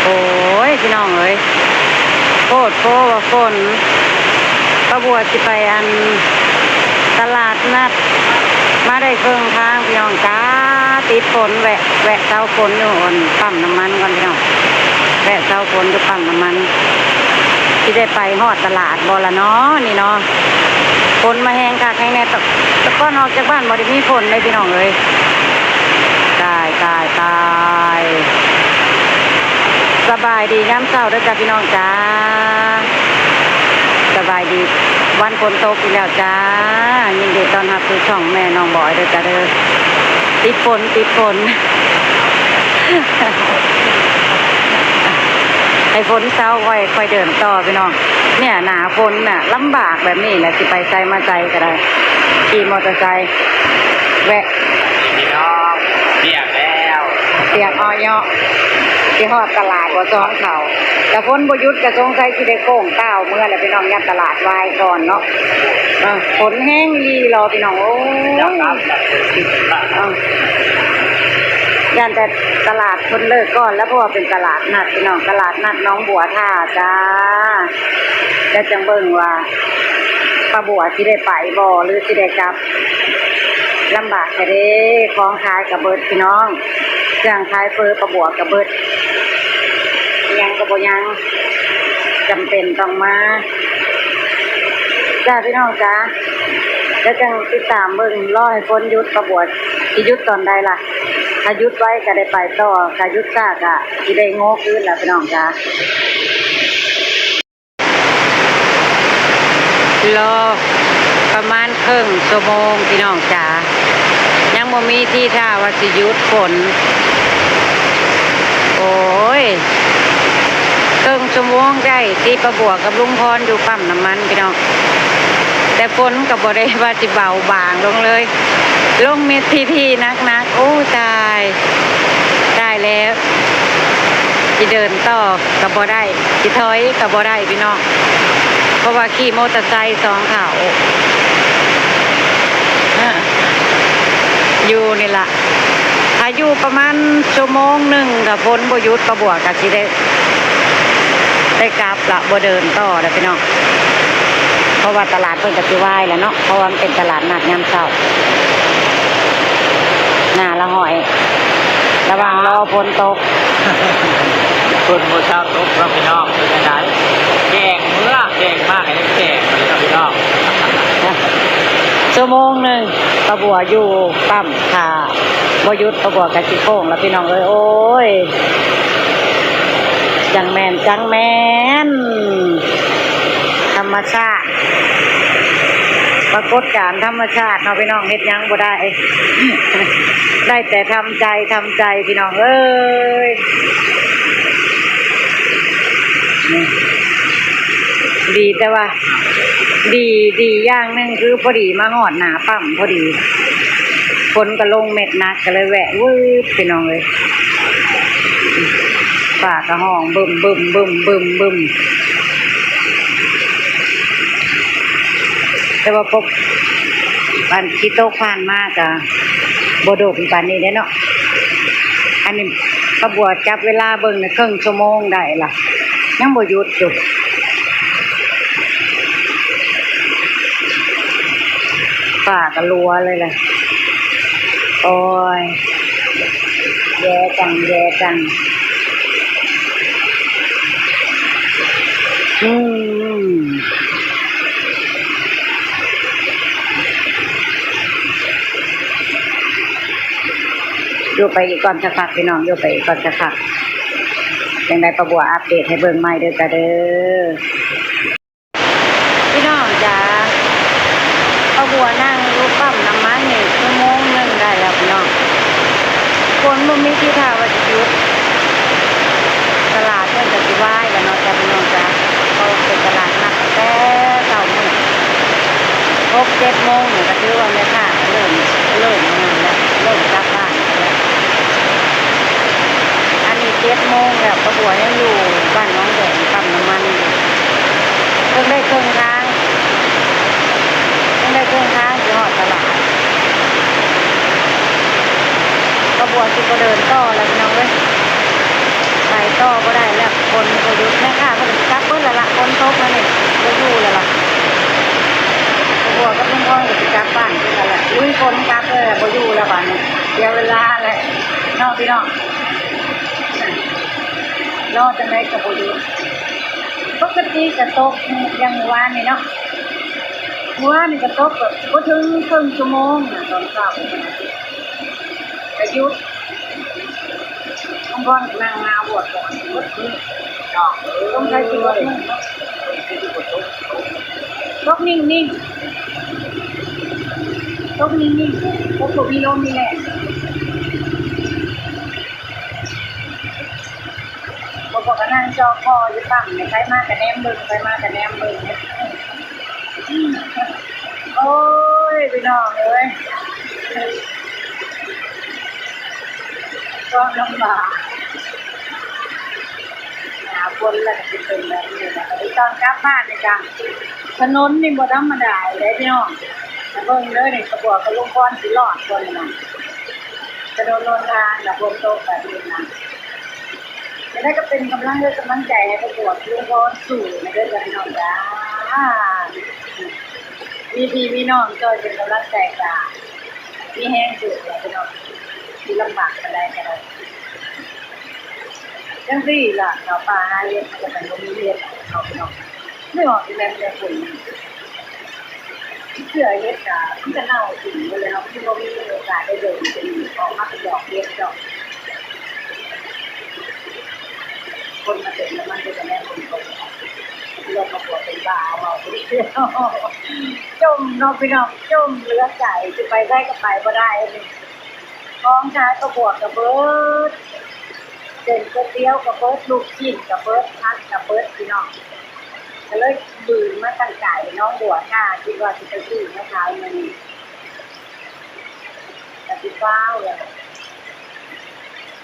ໂອ້ຍ ພີ່ນ້ອງເອີຍ ໂພດໂພວ່າຝົນ ປ້າບົວຊິໄປອັນຕະຫຼາດນັດ ມາໄດ້ເຄິ່ງທາງພີ່ນ້ອງຈ້າ ຕິດຝົນ ແວະ ແວະເຊົາຝົນຢູ່ອັນປ້ຳນ້ຳມັນກ່ອນພີ່ນ້ອງ ແວະເຊົາຝົນຢູ່ປ້ຳນ້ຳມັນ ຊິໄດ້ໄປຮອດຕະຫຼາດບໍ່ລະເນາະນີ້ເນາະ ຝົນມາແຮງຄັກແຮງແນ່ ແຕ່ ແຕ່ກ່ອນອອກຈາກບ້ານບໍ່ໄດ້ມີຝົນເດ້ພີ່ນ້ອງເອີຍ ຕາຍ ຕາຍ ຕາຍ ສະບາຍດີຍາມເຊົ້າເດີຈ້າພີ່ນ້ອງຈ້າ ສະບາຍດີວັນຝົນຕົກອີກແລ້ວຈ້າ ຍິນດີຕ້ອນຮັບສູ່ຊ່ອງແມ່ນ້ອງບອຍເດີຈ້າເດີ ຕິດຝົນ ຕິດຝົນ ໃຫ້ຝົນເຊົາຄ່ອຍ ຄ່ອຍເດີນຕໍ່ພີ່ນ້ອງ ເນີ້ຍໜ້າຝົນນະ ລຳບາກແບບນີ້ແຫຼະ ຊິໄປໃສມາໃສກໍໄດ້ ຂີ່ມໍເຕີໄຊ ແວະ ພີ່ນ້ອງ ປຽກແລ້ວ ປຽກອ້ອຍເຍາະ ຊິຮອດຕະຫຼາດບໍ່ສອງເຂົາ ຖ້າຝົນບໍ່ຢຸດກໍສົງໄສຊິໄດ້ໂຄ້ງກ້າວເມືອແຫຼະພີ່ນ້ອງ ຍາມຕະຫຼາດວາຍກ່ອນເນາະ ເອີ ຝົນແຮງອີ່ຫຼີຫຼໍພີ່ນ້ອງ ໂອ້ຍ ເອີ ຢ້ານແຕ່ຕະຫຼາດເພິ່ນເລີກກ່ອນແລ້ວ ເພາະວ່າເປັນຕະຫຼາດນັດພີ່ນ້ອງ ຕະຫຼາດນັດໜອງບົວທ່າຈ້າ ແລ້ວຈັ່ງເບິ່ງວ່າ ປ້າບົວຊິໄດ້ໄປບໍ່ ຫຼືຊິໄດ້ກັບ ລຳບາກແທ້ເດ້ ຂອງຂາຍກະເບິດພີ່ນ້ອງ ເຄື່ອງຂາຍເຝີປ້າບົວກະເບິດ ຫຍັງກະບໍ່ຍັງ ຈຳເປັນຕ້ອງມາ ຈ້າພີ່ນ້ອງຈ້າ ແລ້ວຈັ່ງຕິດຕາມເບິ່ງ ລໍໃຫ້ຝົນຢຸດ ປ້າບົວຊິຢຸດຕອນໃດລະ ຖ້າຢຸດໄວກະໄດ້ໄປຕໍ່ ຖ້າຢຸດຊ້າກະຊິໄດ້ໂງ່ຄືນລະພີ່ນ້ອງຈ້າ. ລໍປະມານເຄິ່ງຊົ່ວໂມງພີ່ນ້ອງຈ໋າ ຍັງບໍ່ມີທີທ່າວ່າຊິຢຸດຝົນ ໂອ້ຍ ເຄິ່ງຊົ່ວໂມງໄດ້ທີ່ປ້າບົວກັບລຸງພອນຢູ່ປ້ຳນ້ຳມັນພີ່ນ້ອງ ແຕ່ຝົນກໍບໍ່ໄດ້ວ່າຊິເບົາບາງລົງເລີຍ ລົງເມັດທີໆ ໜັກໆ ໂອ້ ຕາຍ ຕາຍແລ້ວ ຊິເດີນຕໍ່ກໍບໍ່ໄດ້ ຊິຖອຍກໍບໍ່ໄດ້ພີ່ນ້ອງ ເພາະວ່າຂີ່ມໍເຕີໄຊສອງເຂົາ ຢູ່ນີ້ລະ ຖ້າຢູ່ປະມານຊົ່ວໂມງໜຶ່ງ ຖ້າຝົນບໍ່ຢຸດ ປ້າບົວກໍຊິໄດ້ ໄດ້ກັບລະ ບໍ່ເດີນຕໍ່ລະພີ່ນ້ອງ ເພາະວ່າຕະຫຼາດເພິ່ນກໍຊິວາຍລະເນາະ ເພາະວ່າມັນເປັນຕະຫຼາດນັດຍາມເຊົ້າ ໜ້າລະຫ້ອຍ ລະຫວ່າງລໍຝົນຕົກ ຝົນບໍ່ເຊົາຕົກເນາະພີ່ນ້ອງ ເປັນຈັ່ງໃດ ແຈ້ງເມືອ ແຈ້ງມາກໍຍັງແຈ້ງຢູ່ເນາະພີ່ນ້ອງ ຊົ່ວໂມງໜຶ່ງ ປ້າບົວຢູ່ປ້ຳຖ້າ ບໍ່ຢຸດ ປ້າບົວກໍຊິໂຄ້ງລະພີ່ນ້ອງເອີຍ ໂອ້ຍ ຈັ່ງແມ່ນ ຈັ່ງແມ່ນ ທຳມະຊາດ ປາກົດການທຳມະຊາດເນາະພີ່ນ້ອງ ເຮັດຫຍັງບໍ່ໄດ້ ໄດ້ແຕ່ທຳໃຈ ທຳໃຈພີ່ນ້ອງເອີຍ ດີແຕ່ວ່າ ດີ ດີຢ່າງໜຶ່ງຄືພໍດີມາຮອດໜ້າປ້ຳພໍດີ ຝົນກໍລົງເມັດໜັກ ກໍເລີຍແວະວືບ ພີ່ນ້ອງເອີຍ ຟ້າກໍຮ້ອງບຶ້ມໆໆໆ ແຕ່ວ່າປົກ ອັນທີ່ຕົກຜ່ານມາກໍບໍ່ດົນປານນີ້ເດ້ເນາະ ອັນນີ້ປ້າບົວຈັບເວລາເບິ່ງນະ ເຄິ່ງຊົ່ວໂມງໄດ້ລະ ຍັງບໍ່ຢຸດຢູ່ ຟ້າກໍລົວເລີຍແຫຼະ ໂອ້ຍ ແຍ່ຈັງ ແຍ່ຈັງ ອືມ ຢູ່ໄປອີກກ່ອນສັກພັກ ພີ່ນ້ອງ ຢູ່ໄປອີກກ່ອນສັກພັກ ຈັ່ງໃດປ້າບົວອັບເດດໃຫ້ເບິ່ງໃໝ່ເດີຈ້າເດີ ພີ່ນ້ອງຈ໋າ ປ້າບົວນັ່ງຢູ່ປ້ຳນ້ຳມັນນີ້ຊົ່ວໂມງໜຶ່ງໄດ້ແລ້ວພີ່ນ້ອງ ຝົນບໍ່ມີທີທ່າວ່າຊິຢຸດ ຕະຫຼາດເພິ່ນກໍຊິວາຍແລ້ວເນາະຈ້າ ພີ່ນ້ອງຈ໋າ ເພາະວ່າເປັນຕະຫຼາດນັດແຕ່ເຊົ້າມື້ ຫົກເຈັດໂມງນີ້ກໍຖືວ່າແມ່ຄ້າກໍເລີ່ມ ເລີ່ມອັນນັ້ນແລ້ວ ເລີ່ມກັບບ້ານແລ້ວ ອັນນີ້ເຈັດໂມງແລ້ວ ປ້າບົວຍັງຢູ່ບ້ານໜອງແດງ ປ້ຳນ້ຳມັນຢູ່ ເພິ່ງໄດ້ເຄິ່ງທາງ ເພິ່ງໄດ້ເຄິ່ງທາງຊິຮອດຕະຫຼາດ ປ້າບົວຊິບໍ່ເດີນຕໍ່ແລ້ວ ພີ່ນ້ອງເອີຍ ໄປຕໍ່ບໍ່ໄດ້ ບ້ານເພິ່ນນັ້ນແຫຼະ ລຸຍຝົນກັບເລີຍ ບໍ່ຢູ່ແລ້ວບາດນີ້ ເສຍເວລາແລ້ວເນາະພີ່ນ້ອງ ລໍຈັ່ງໃດກໍບໍ່ຢູ່. ປົກກະຕິກະຕົກຢ່າງມື້ວານນີ້ເນາະ ມື້ວານນີ້ກະຕົກແບບບໍ່ເຖິງເຄິ່ງຊົ່ວໂມງນະ ຕອນເຊົ້າກະຢຸດ. ນ້ອງພອນກະນັ່ງໜາວບວດບອດເບິດມື້ ສງໄສຊິເບິດມື້ເນາະ. ຕົກນິ່ງໆ ຕົກນິ່ງໆ ຕົກບໍ່ມີລົມມີແຮງ. ພວກກະນັ່ງຈ່ອຄໍຢູ່ປ້ຳນີ້ ໃຜມາກະແນມເບິ່ງ ໃຜມາກະແນມເບິ່ງ. ໂອ້ຍ ພີ່ນ້ອງເອີຍ ຄວາມລຳບາກ ໜ້າຝົນແລ້ວກະຊິເປັນແບບນີ້ແຫຼະ. ຕອນກັບບ້ານນີ້ກະ ຖະໜົນນີ້ບໍ່ທຳມະດາເດ້ພີ່ນ້ອງ ເບິ່ງເດີນີ້ ກະບວກກະລຸງພອນຊິລອດບໍ່ນີ້ນະ ຖະໜົນຫົນທາງນະ ຝົນຕົກແບບນີ້ນະ. ຈັ່ງໃດກະເປັນກຳລັງເລີກຳລັງໃຈໃຫ້ປະກວດລຸງພອນສູ້ນະເດີ ພີ່ນ້ອງຈ້າ. ມີພີ່ມີນ້ອງຊ່ອຍເປັນກຳລັງໃຈກະມີແຮງສູ້ແຫຼະພີ່ນ້ອງ ຊິລຳບາກປານໃດກະໄດ້. ຈັ່ງຊີ້ລະ ເຂົ້າປ່າຫາເຫັດ ມັນກະບໍ່ມີເຫັດເນາະພີ່ນ້ອງ ໄດ້ອອກຢູ່ແລ້ວແຕ່ຝົນ. ເຊື່ອເຫັດກະ ມັນກະເນົ່າຖິ້ມໝົດແລ້ວເນາະ ຄືບໍ່ມີໂອກາດໄດ້ເບິ່ງ ເປັນອອກມາເປັນດອກເຫັດດອກ. ຄົນມາເຕັມແລ້ວມັນເປັນຈັ່ງໃດ ຄົນຕົກ ລົງມາບວກເປັນບ້າເວົ້າຜູ້ດຽວ ຈົ່ມເນາະພີ່ນ້ອງ ຈົ່ມເຫຼືອໃຈ ຊິໄປໃສກະໄປບໍ່ໄດ້. ຂອງຂາຍກະບວກກະເບິດ ເສັ້ນກ໋ວຍຕຽວກະເບິດ ລູກຊີ້ນກະເບິດ ຜັກກະເບິດພີ່ນ້ອງ ກະເລີຍບືນມາຕັ້ງກາຍໜອງບົວທ່າ ຄິດວ່າຊິໄປຊື້ມາຂາຍມື້ນີ້ ກະຊິຟ້າວແລ້ວ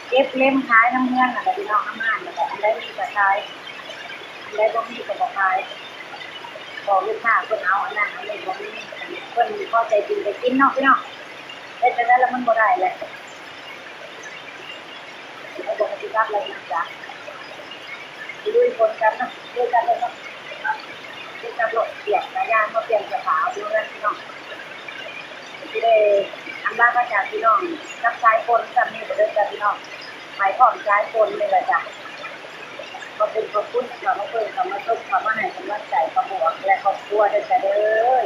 ເກັບເລັມຂາຍນຳເຮືອນຫັ້ນແຫຼະພີ່ນ້ອງ ນຳຮ້ານຫັ້ນແຫຼະ ອັນໃດມີກະຂາຍ ອັນໃດບໍ່ມີກະບໍ່ຂາຍ ບອກລູກຄ້າເພິ່ນເອົາອັນນັ້ນອັນນີ້ ບໍ່ມີ ເພິ່ນພໍໃຈກິນກະກິນເນາະພີ່ນ້ອງ ເຮັດຈັ່ງໃດລະມັນບໍ່ໄດ້ແຫຼະ. ເຮົາບໍ່ປະຕິບັດແລ້ວນະຈ໊ະ ລຸຍຝົນກັນເນາະ ລຸຍກັນເລີຍເນາະ ລຸຍກັນໂລດ ປ່ຽນກະຢ່າມາປ່ຽນເສື້ອຜ້າເອົາຢູ່ເຮືອນພີ່ນ້ອງ ຊິໄດ້ອຳລາພາຈາກພີ່ນ້ອງກັບສາຍຝົນສ່ຳນີ້ເດີຈ້ະພີ່ນ້ອງ ໄປພ້ອມສາຍຝົນນີ້ລະຈ້ະ. ຂອບຄຸນຂອບຄຸນທີ່ເຂົ້າມາເບິ່ງເຂົ້າມາຊົມເຂົ້າມາໃຫ້ກຳລັງໃຈປ້າບົວ ແລະ ຄອບຄົວເດີຈ້ະເດີ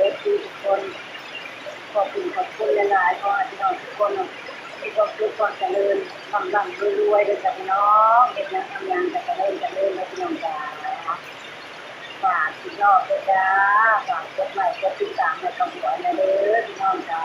ເອັຟຊີທຸກຄົນ. ຂອບຄຸນຂອບຄຸນຫຼາຍໆ ຂໍໃຫ້ພີ່ນ້ອງທຸກຄົນມີຄວາມສຸກຄວາມຈະເລີນ ລ່ຳໆລວຍໆເດີຈ້າພີ່ນ້ອງ ເຮັດຫຍັງທຳຫຍັງກະຈະເລີນຈະເລີນເດີພີ່ນ້ອງຈ້າ. ຝາກຕິດຕາມເດີຈ້າ ຝາກກົດໄລ້ກົດຕິດຕາມໃຫ້ປ້າບົວແດ່ເດີພີ່ນ້ອງຈ້າ.